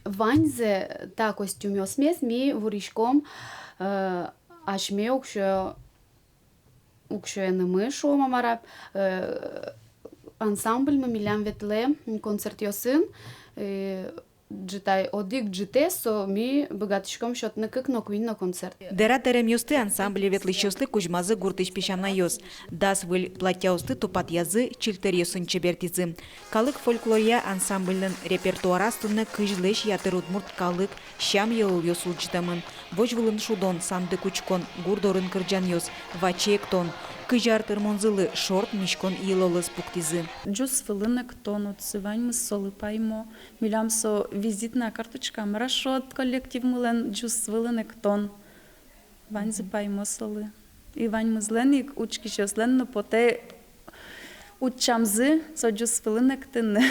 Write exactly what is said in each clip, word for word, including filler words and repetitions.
Ваньзэ та костюмъёсмес ми вуриськом, э, асьме уксё, уксёенымы, шуом-а, мар-а, э, ансамбльмы милям ветлэ концертъёсын, э, ӝыт ай, одӥг ӝытэ со ми быгатӥськом сётыны кык но, куинь но концерт. Дэра дэремъёсты ансамбле ветлӥсьёслы кузьмазы гуртысь песянайёс. Дас выль платьяосты тупатъязы, чильтэръёсын чебертӥзы. Калык фольклоръя ансамбльлэн репертуараз туннэ кызьлэсь ятыр удмурт калык сям-йылолъёс улӟытэмын. Возь вылын шудон, сандык учкон, гур дорын кырӟанъёс, ваче эктон. Кызь ар тырмонзылы шорт миськон йылолэз пуктӥзы. Ӟус вылын эктон, отчы ваньмыз солы паймо. Милям со визитная карточка, мар-а шуод, коллективмылэн, ӟус вылын эктон. Ваньзы паймо солы. И ваньмызлэн ик, учкисьёслэн но потэ утчамзы, со ӟус вылын эктыны.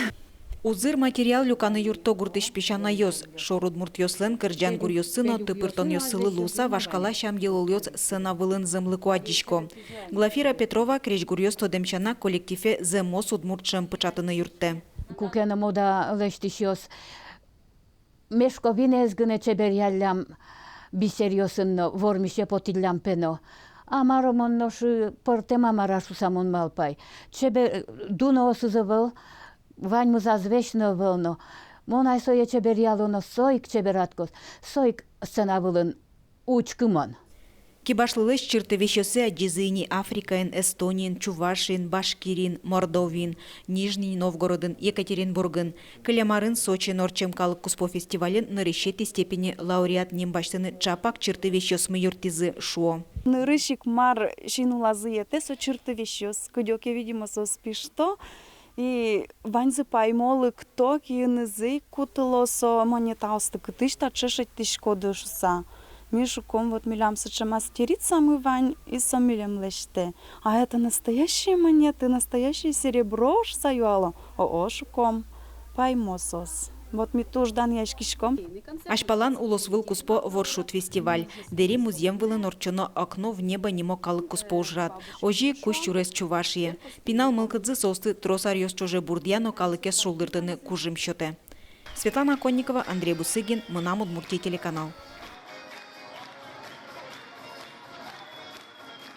Узыр материал люканы юртто гуртысь песянайёс. Шор удмуртъёслэн кырӟан-гуръёссы но тыпыртонъёссылы луыса, вашкала сям-йылолъёс сцена вылын зэмлыко адӟисько. Глафира Петрова крезьгуръёс тодэм сяна коллективе зэмос удмурт шӧм пыӵатыны юрттэ. Куке но мода лэсьтӥсьёс мешковинаез гинэ чеберъяллям бисеръёсын но, вормисе потӥллям пе но. А мар-о, мон нош пӧртэм-а, мар-а шуса мон малпай. Чебер, дуноосыз ӧвӧл, ваньмыз азвесь но ӧвӧл но. Мон ай сое чеберъяло но, со ик чебераткоз, со ик сцена вылын учкымон. Кибашлылэсь чыртывесьёссэ адӟизы ини Африкаын, Эстониын, Чувашиын, Башкириын, Мордовиын, Нижний Новгородын, Екатеринбургын. Кылем арын Сочиын ортчем калык куспо фестивалын нырысетӥ степени лауреат ним басьтыны ӵапак чыртывесьёсмы юрттӥзы, шуо. Нырысь ик мар син улазы йӧтэ, со чыртывесьёс, кыдёке, видимо, соос пишто. И ваньзы паймо, лыкто, киынызы ик кутыло со монетаосты, кытысь таӵе шедьтӥськоды шуса. Ми шуком, вот милям сыӵе мастерицамы вань, и со милем лэсьтэ. А это настоящие монеты, настоящее серебро шуса юало. О-о, шуком, паймо соос. Вот ми туж данъяськиськом. Азьпалан улосвыл куспо «Воршуд» фестиваль. Дэри музъем вылын ортчоно «Окно в небо» нимо калык куспо ужрад. Озьы ик кузь сюрес Чувашие. Пинал мылкыдзы соосты трос аръёс ӵоже бурдъя но калыкез шулдыртыны кужым сётэ. Светлана Оконникова, Андрей Бусыгин, «Мынам Удмуртие» телеканал.